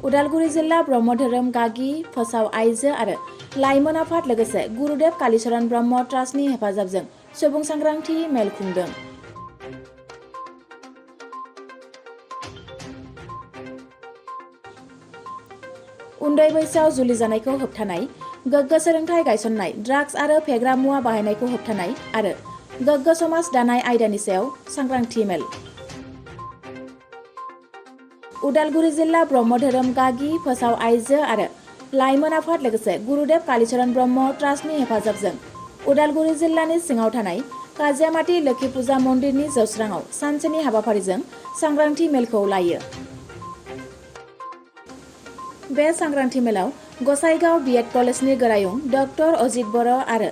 उदालगुरि जिल्ला ब्रह्म धोरोम गागि फोसाव आइजो आरो लाइमोन आफाद लोगोसे गुरुदेव कालीचरण ब्रह्म ट्रास्टनि हेफाजाबजों सुबुं सांग्रांथि मेल खुंदों। उन्दै बैसोआव जुलि जानायखौ होबथानाय, गोग्गो सोलोंथाइ गायसननाय, ड्राग्स आरो फेग्रा मुवा बाहायनायखौ होबथानाय आरो गोग्गो समाज दानाय आयदानि सायाव सांग्रांथि मेल। उदालगुरि जिल्ला ब्रह्म धोरोम गागि फोसाव आइजो आरो लाइमोन आफाद लोगोसे गुरुदेव कालीचरण ब्रह्म ट्रास्टनि हेफाजाबजों उदालगुरि जिल्लानि सिङाव थानाय काजियामाटी लोखि फुजा मन्दिरनि जौस्राङाव सानसेनि हाबाफारिजों सांग्रांथि मेलखौ लायो। बे सांग्रांथि मेलाव गसाइगाव बिएड कलेजनि गोरायुं डक्टर अजित बर' आरो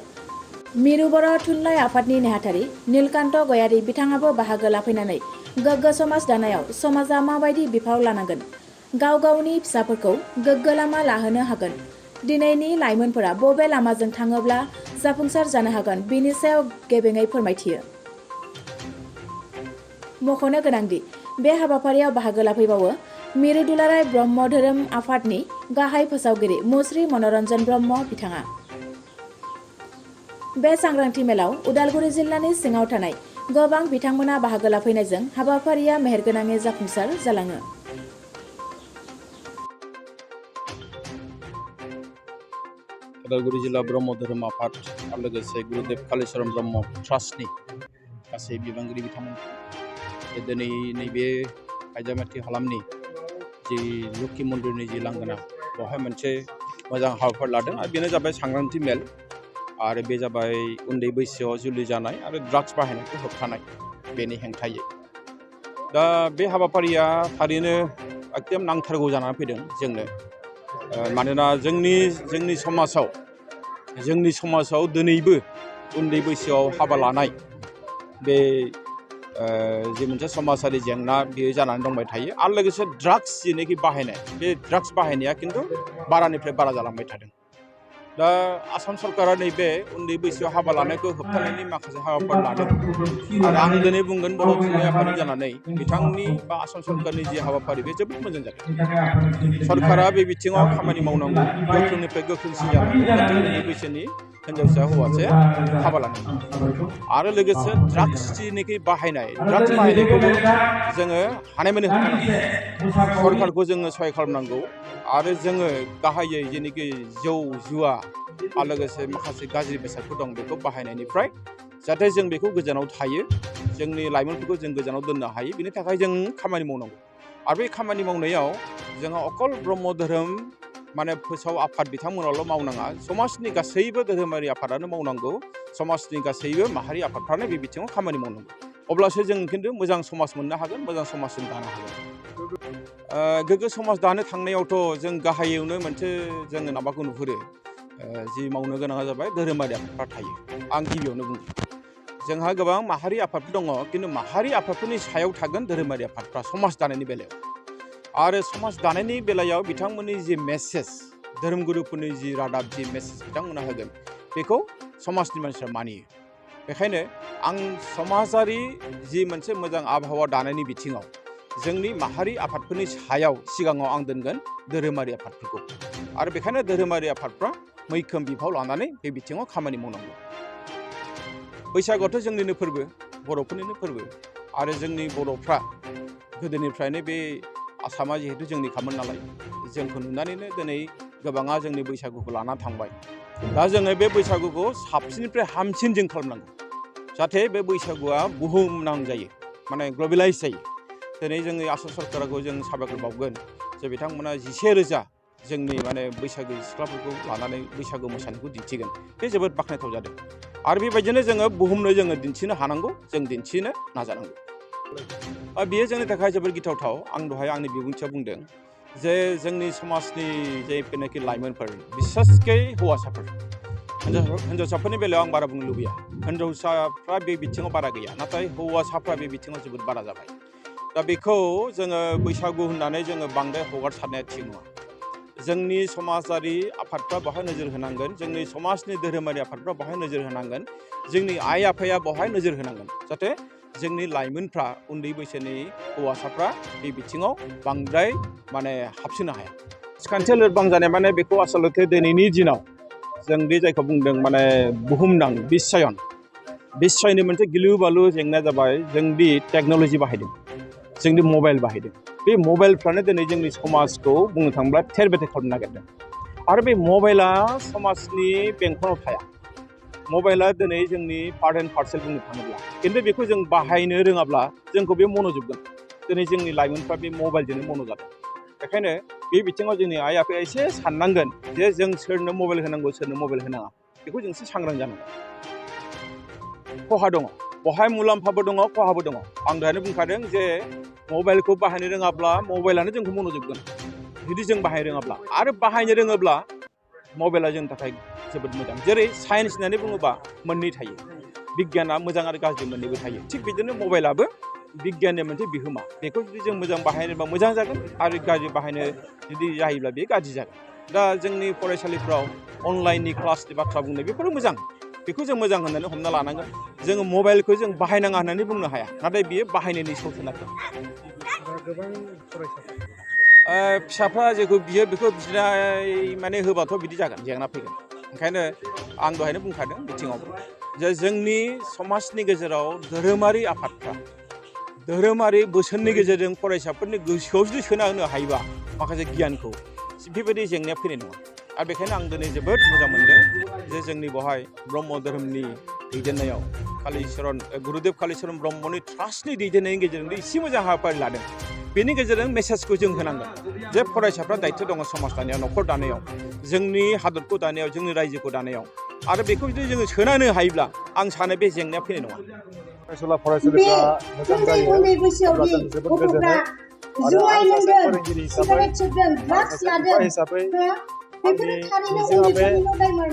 मिरु बर' थुनलाइ आफादनि नेहाथारि नीलकान्त गयारी बिथाङाबो बाहागो लाफैनानै गोग्गो समाज दानायाव समाजा माबायदि बिफाव लानांगोन, गाव गावनि फिसाफोरखौ गोग्गो लामा लाहोनो हागोन, दिनैनि लाइमोनफोरा बबे लामाजों थाङोब्ला जाफुंसार जानो हागोन बेनि सायाव गेबेङै फोरमायथियो। मख'नो गोनांदि बे हाबाफारियाव बाहागो लाफैबावो मिरु दुलाराय ब्रह्म धोरोम आफादनि गाहाय फोसावगिरि मुस्रि मनरन्जन ब्रह्म बिथाङा। बे सांग्रांथि मेलाव उदालगुरि जिल्लानि सिङाव थानाय गोबां बिथांमोना बाहागो लाफैनायजों हाबाफारिया मेहेरगोनाङै जाफुंसार जालाङो। उदालगुरि जिल्ला ब्रह्म धोरोम आफाद आरो लोगोसे गुरुदेव कालीचरण ब्रह्म ट्रास्टनि गासै बिबानगिरि बिथांमोन दिनै नैबे काजियामाटी हालामनि जि लोखि मन्दिरनि जि लांगोना बेवहाय मोनसे मोजां हाबाफारि लादों आरो बेनो जाबाय सांग्रांथि मेल आरो बे जाबाय उन्दै बैसोआव जुलि जानाय आरो ड्राग्स बाहायनायखौ होबथानाय बेनि हेंथायै। दा बे हाबाफारिया थारैनो एकदम नांथारगौ जानानै फैदों जोंनो, मानोना जोंनि समाजाव दिनैबो उन्दै बैसोआव हाबा लानाय बे जि मोनसे समाजारि जेंना बेयो जानानै दंबाय थायो आरो लोगोसे ड्राग्स जेनोखि बाहायनाय बे ड्राग्स बाहायनाया खिन्थु बारानिफ्राय बारा जालांबाय थादों। दा आसाम सरकारा नैबे उन्दै बैसोआव हाबा लानायखौ होबथानायनि माखासे हाबाफारि लादों आरो आं दिनै बुंगोन बर' थुनलाइ आफादनि जानानै बिथांनि बा आसाम सरकारनि जि हाबाफारि बे जोबोद मोजां जादों। सरकारा बे बिथिङाव खामानि मावनांगौ, गोख्रोंनिफ्राय गोख्रोंसिन जानांगौ जाहाथे उन्दै बैसोनि हिन्जावसा हौवासाया हाबा लानो आरो लोगोसे ड्राग्स जेनोखि ड्राग्स बाहायनायखौबो जोङो हानायमानि होबथानांगौ, सरकारखौ जोङो सहाय खालामनांगौ आरो जोङो गाहायै जेनोखि जौ जुवा आरो लोगोसे माखासे गाज्रि बेसादफोर दं बेखौ बाहायनायनिफ्राय जाहाथे जों बेखौ गोजानाव थायो, जोंनि लाइमोनफोरखौ जों गोजानाव दोननो हायो, बेनि थाखाय जों खामानि मावनांगौ। आरो बे खामानि मावनायाव जोंहा अकल ब्रह्म धोरोम फोसाव आफाद बिथांमोनाल' मावनाङा, समाजनि गासैबो धोरोमारि आफादानो मावनांगौ, समाजनि गासैबो माहारि आफादफ्रानो बे बिथिङाव खामानि मावनांगौ। अब्लासो जों खिन्थु मोजां समाज मोननो हागोन, मोजां समाज जों दानो हागोन। गोग्गो समाज दानो थांनायावथ' जों गाहायावनो मोनसे जोङो माबाखौ नुहुरो, जि मावनो गोनाङा जाबाय धोरोमारि आफादफ्रा थायो। आं गिबियावनो बुङो जोंहा गोबां माहारि आफादफोर दङ, खिन्थु माहारि आफादफोरनि सायाव थागोन धोरोमारि आफादफ्रा समाज दानायनि बेलायाव। आरो समाज दानायनि बेलायाव बिथांमोननि जि मेसेज, धोरोमगुरुफोरनि जि रादाब, जि मेसेज बिथांमोना होगोन बेखौ समाजनि मानसिफ्रा मानियो। बेखायनो आं समाजारि जि मोनसे मोजां आबहावा दानायनि बिथिङाव जोंनि माहारि आफादफोरनि सायाव सिगाङाव आं दोनगोन धोरोमारि आफादफोरखौ। आरो बेखायनो धोरोमारि आफादफ्रा मैखोम बिफाव लानानै बे बिथिङाव खामानि मावनांगौ। बैसागुआथ' जोंनिनो फोरबो, बर'फोरनिनो फोरबो आरो जोंनि बर'फ्रा गोदोनिफ्रायनो बे आसामा जिहेतु जोंनिखामोन नालाय, जोंखौ नुनानैनो दिनै गोबाङा जोंनि बैसागुखौ लाना थांबाय। दा जोङो बे बैसागुखौ साबसिननिफ्राय हामसिन जों खालामनांगौ जाहाथे बे बैसागुआ बुहुमनां जायो, ग्लबेलाइज जायो। दिनै जोंनि आसाम सरकारखौ जों साबायखर बावगोन जे बिथांमोना 11,000 जोंनि बैसागु सिख्लाफोरखौ लानानै बैसागु मोसानायखौ दिन्थिगोन, बे जोबोद बाख्नायथाव जादों। आरो बेबायदिनो जोङो बुहुमनो जोङो दिन्थिनो हानांगौ, जों दिन्थिनो नाजानांगौ। बेयो जोंनि थाखाय जोबोद गिथावथाव। आं दहाय आंनि बिबुंथियाव बुंदों जे जोंनि समाजनि जेनाखि लाइमोनफोर, बिसेसकै हौवासाफोर, हिन्जावसाफोरनि बेलायाव आं बारा बुंनो लुबैया, हिन्जावसाफ्रा बे बिथिङाव बारा गैया, नाथाय हौवासाफ्रा बे बिथिङाव जोबोद बारा जाबाय। दा बेखौ जोङो बैसागु होननानै जोङो बांद्राय हगारसारनाया थिग नङा। जोंनि समाजारि आफादफ्रा बेवहाय नोजोर होनांगोन, जोंनि समाजनि धोरोमारि आफादफ्रा बेवहाय नोजोर होनांगोन, जोंनि आइ आफाया बेवहाय नोजोर होनांगोन जाहाथे जोंनि लाइमोनफ्रा उन्दै बैसोनि हौवासाफ्रा बे बिथिङाव बांद्राय माने हाबसोनो हाया सिखान्थि लोरबां जानाय माने बेखौ आसलथे दिनैनि दिनाव जों बे जायखौ बुंदों माने बुहुमनां बिस्वनि मोनसे गिलु बालु जेंनाया जाबाय जोंदि टेक्न'लजि बाहायदों जोंनि मबाइल बाहायदों बे मबाइलफ्रानो दिनै जोंनि समाजखौ बुंनो थाङोब्ला थेर बेथेर खालामनो नागिरदों आरो बे मबाइला समाजनि बेंखनाव थाया मबाइला दिनै जोंनि पार्ट एन्ड पार्सेल बुंनो थाङोब्ला खिन्थु बेखौ जों बाहायनो रोङाब्ला जोंखौ बे मन'जोबगोन दिनै जोंनि लाइमोनफ्रा बे मबाइलजोंनो मन' जादों बेखायनो बे बिथिङाव जोंनि आइ आफाया एसे साननांगोन जे जों सोरनो मबाइल होनांगौ सोरनो मबाइल होनाङा बेखौ जों एसे सांग्रां जानांगोन खहा दङ बहाय मुलाम्फाबो दङ खहाबो दङ आं दहायनो बुंखादों जे मबाइलखौ बाहायनो रोङाब्ला मबाइलानो जोंखौ मन'जोबगोन जुदि जों बाहायनो रोङाब्ला आरो बाहायनो रोङोब्ला मबाइला जोंनि थाखाय जोबोद मोजां जेरै साइन्स होननानै बुङोबा मोननै थायो बिगियाना मोजां आरो गाज्रि मोननैबो थायो थिग बिदिनो मबाइलाबो बिगियाननि मोनसे बिहोमा बेखौ जुदि जों मोजां बाहायनोबा मोजां जागोन आरो गाज्रि बाहायनो जुदि जायोब्ला बे गाज्रि जागोन दा जोंनि फरायसालिफ्राव अनलाइननि क्लासनि बाथ्रा बुंनाय बेफोरो मोजां बेखौ जों मोजां होननानै हमना लानांगोन जोङो मबाइलखौ जों बाहायनाङा होननानै बुंनो हाया नाथाय बियो बाहायनायनि सायाव सोनारगोन गोबां फरायसाफोर फिसाफ्रा जेखौ बियो बेखौ बिनाय माने होबाथ' बिदि जागोन जेंना फैगोन ओंखायनो आं दहायनो बुंखादों बिथिङाव जे जोंनि समाजनि गेजेराव धोरोमारि आफादफ्रा धोरोमारि बोसोननि गेजेरजों फरायसाफोरनि गोसोआव जुदि सोना होनो हायोबा माखासे गियानखौ बेबायदि जेंनाया फैनाय नङा आरो बेखायनो आं दिनै जोबोद मोजां मोनदों जे जोंनि बेवहाय ब्रह्म धोरोमनि दैदेननायाव गुरुदेब कालिचरन ब्रह्मनि ट्रास्टनि दैदेननायनि गेजेरजों एसे मोजां हाबाफारि लादों बेनि गेजेरजों मेसेजखौ जों होनांगोन जे फरायसाफ्रा दायथ' दङ समाज दानायाव न'खर दानायाव जोंनि हादरखौ दानायाव जोंनि रायजोखौ दानायाव आरो बेखौ जुदि जोङो सोनानो हायोब्ला आं सानो बे जेंनाया फैनाय नङा फरायसालिफ्रा मोजां जायो अब्ला जों जोबोद गोजोनो आरो आं सासे फोरोंगिरि हिसाबै हिसाबै आंनि मिजिंआ बे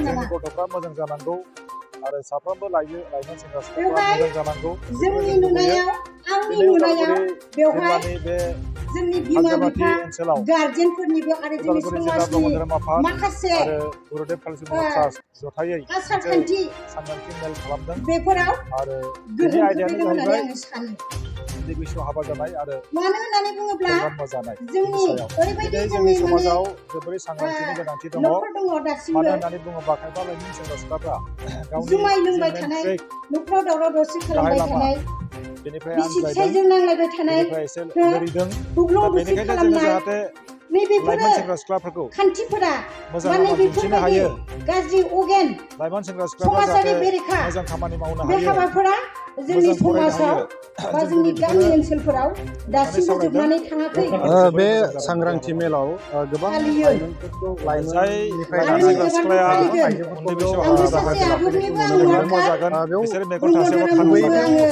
जोंनि गथ'फ्रा मोजां जानांगौ आरो साफ्रोमबो लाइमोन सेंग्रा सिख्लाफ्रा मोजां जानांगौ जोंनि नुनायाव आंनि नुनायाव बेवहाय जोंनि बिमा बिफा गार्जेनफोरनिबो आरो जोंनि समाजनि माखासे आरो गुरुदेब कालिचरन ट्रास्ट जथायै आसारखान्थि सांग्रांथि मेल खालामदों बेफोराव आरो बेनि गोहोम आयदायानो खोख्लैदों होननानै जाहैबाय आं सानो उन्दै बैसोआव हाबा जानाय आरो मानो होननानै बुङोब्ला जानाय जोंनि ओरैबायदि जोंनि जोंनि समाजाव जोबोरै सांग्रांथिनि गोनांथि दङ न'खर दङ मानो दासिमबो होननानै बुङोबा खायफा लाइमोन सेंग्रा सिख्लाफ्रा जुमाय लोंबाय गावनि थानाय न'खराव दावराव दावसि खालामबाय थानाय बेनिफ्राय बिसि आनज्रायदों फिसायजों नांलायबाय थानाय बेनिफ्राय एसे लोरिदों बुग्लुं दा बुसि बेनिखायनो जोङो खालामनाय जाहाथे नैबेफोरो लाइमोन सेंग्रा सिख्लाफोरखौ खान्थिफोरा मोजां माने लामा दिन्थिनो बेफोरबायदि हायो गाज्रि अगेन लाइमोन सेंग्रा सिख्लाफ्रा समाजारि जाहाथे बेरेखा मोजां खामानि मावनो बे हायो हाबाफोरा जोंनि मोजां फरायनो समाजाव हायो बा जों जोंनि दिनै गामि बेखौनो ओनसोलफोराव दासिमबो जोबनानै थाङाखै बे सांग्रांथि मेलाव गोबां फालियो लाइमोनफोरखौ लाइमोननिफ्राय लाइमोन आरो सेंग्रा गोबां सिख्लाया फालिगोन उन्दै बैसोआव आंबो हाबा सासे जागोन आबुंनिबो आं मेगन वार्कार जागोन बेयाव बिसोर मेगन ब्रह्म थासेयावबो धोरोमनिबो खारबोगोन आङो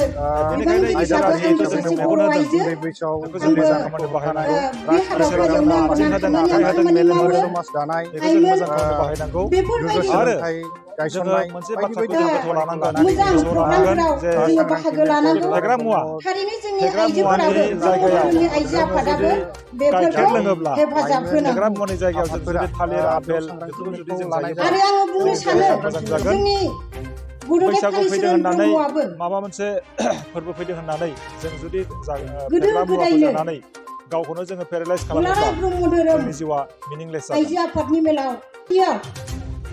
बेनिखायनो बिबानगिरि इसोरा हिसाबै जिहेतु आंबो जोंनो सासे मेगन बर' होदों आइजो उन्दै बैसोआव बेखौ जों आंबो मोजां खामानियाव बाहायनांगौ बे इसोरा हाबाफारियाव जोंनो आथिं नांफानानै होदों खामानि आखाइ आं होदों खामानि मेलेम मावो होदों समाज दानाय बेखौ जों मोजां खामानियाव बाहायनांगौ बेफोरबायदि आरो सोलोंथाइ जोङो गायसननाय मोनसे बायदि बाथ्राखौ बायदि जों गोथौआव लानांगोन मोजां गोसोआव लानांगोन प्रग्रामफोराव जे जोङो बाहागो लानांगौ फेग्रा मुवा थारैनो जोंनि फेग्रा मुवानि आइजोफोराबो ब्रह्म जायगायाव धोरोमनि आइजो जोङो आफादाबो जुदि बेफोरखौ गाइखेर लोङोब्ला हेफाजाब लाइमोन फेग्रा होनांगौ मुवानि जायगायाव जों आफादफोरा जुदि थालिर बेयाव आपेल सांग्रांथि बेफोरखौ जुदि मेलखौ जों लानाय जायोब्ला आरो आङो बुंनो जोंनि सानो देहाया मोजां जागोन जोंनि गुरुदेब बैसागु फैदों कालिचरन होननानै ब्रह्मआबो माबा मोनसे फोरबो फैदों होननानै जों जुदि गोदो फेग्रा मुवाखौ गोदायनो जानानै गावखौनो जोङो पेरालाइस दुलाराय खालामोब्ला ब्रह्म धोरोम जोंनि जिउआ मिनिंलेस आइजो जागोन आफादनि मेलाव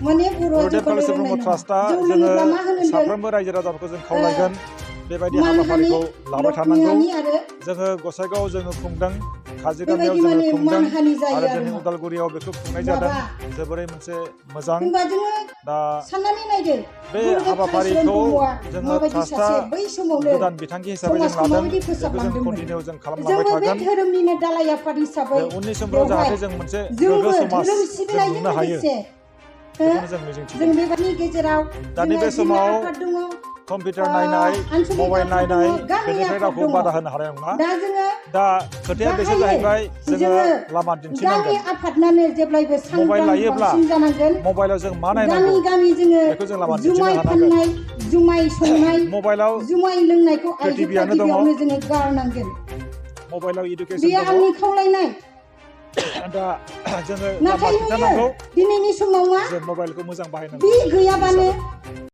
माने बर' गुरुदेब आइजोफोरनो कालिचरन रोंनाय ब्रह्म नङा ट्रास्टआ जौ जोङो लोङोब्ला मा होनगोन साफ्रोमबो रायजो राजाफोरखौ जों खावलायगोन बेबायदि मानहानि हाबाफारिखौ लाबाय थानांगौ लक्ष्मीहानि आरो जोङो गसाइगावआव जोङो खुंदों काजिगामियाव बेबायदि जोङो माने खुंदों मानहानि जायो आरो आरो दिनै मा उदालगुरियाव बेखौ खुंनाय जादों माबा जोबोरै मोनसे मोजां होनबा जोङो दा साननानै नायदो बे गुरुदेब कालिचरन हाबाफारिखौ ब्रह्मआ जोङो माबायदि ट्रास्टआ सासे बै समावनो गोदान बिथांखि हिसाबै जों समाजखौ लादों माबायदि बेखौ जों फोसाबलांदोंमोन कन्टिनिउ जों खालामलांबाय जोंबो बे थागोन धोरोमनिनो दालाय आफाद हिसाबै जे उननि समफ्राव बेवहाय जाहाथे जों मोनसे गोग्गो जोंबो समाज धोरोम जों सिबिनायजों लुनो हायो लोगोसे बेखौनो जों जों मिजिंथिदों बेबायदिनि गेजेराव दानि जोङो बे जिल्ला समाव आफाद दङ कम्पिउटार नायनाय आनसलिक मबाइल आफाद दङ नायनाय गामि बेनिफ्राय आफाद रावखौ दङ बादा होनो हानाय नङा दा जोङो दा खोथाया बेसो जाहैबाय जोङो लामा गामि दिन्थिनांगोन आफादनानो जेब्लायबो मबाइल सांग्रां लायोब्ला बांसिन जानांगोन मबाइलाव जों मा नायनांगौ गामि गामि जोङो बेखौ जों लामा दिन्थिनो जुमाय हानांगोन फाननाय जुमाय संनाय मबाइलाव जुमाय लोंनायखौ आइजोफ्रा प्रिथिबियानो दङ गिबियावनो जोङो गारनांगोन मबाइलाव इडुकेसन बेयो दङ आंनि खावलायनाय दा जोङो लामा नाथाय नुयो खिन्थानांगौ दिनैनि समाव मा जों मबाइलखौ मोजां बे बाहायनांगौ गैयाबानो हिसाबै